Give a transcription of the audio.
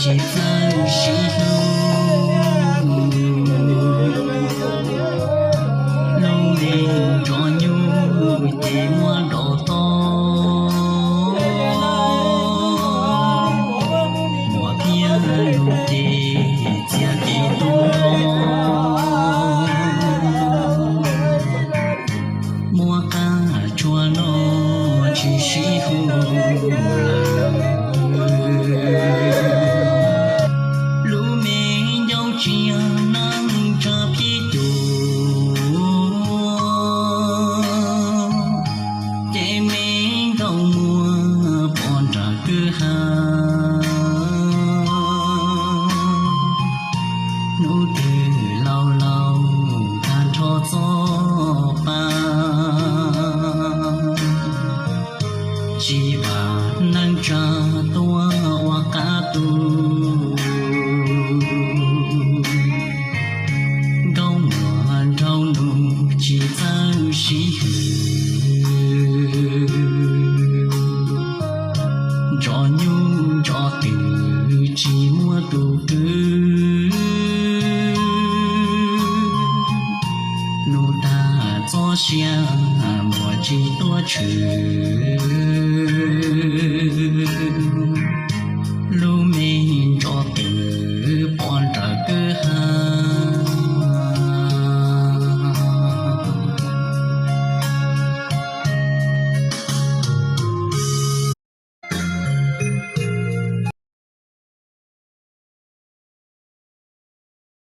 Txawj sib hlub, lub me nrov nyuj ces muab nrov to, muam thiab nus ces txiav kev tu nrho. Muab qab tshua no tsis sib hu lawm. Lub me ncauj tsia neej tsa pib cuag, ces me nkauj muag pov nram kwj ha. Hnub twg laus laus tag nrho txoj pa, tsis vam neej tsa tuaj ua qab tu. Nkauj muag nraug nus tsis txawj sib hwm, nrov nyuj nrov twm tsis muaj tus kwv. Nug tag txoj sia, muam tsis tuaj tshwm.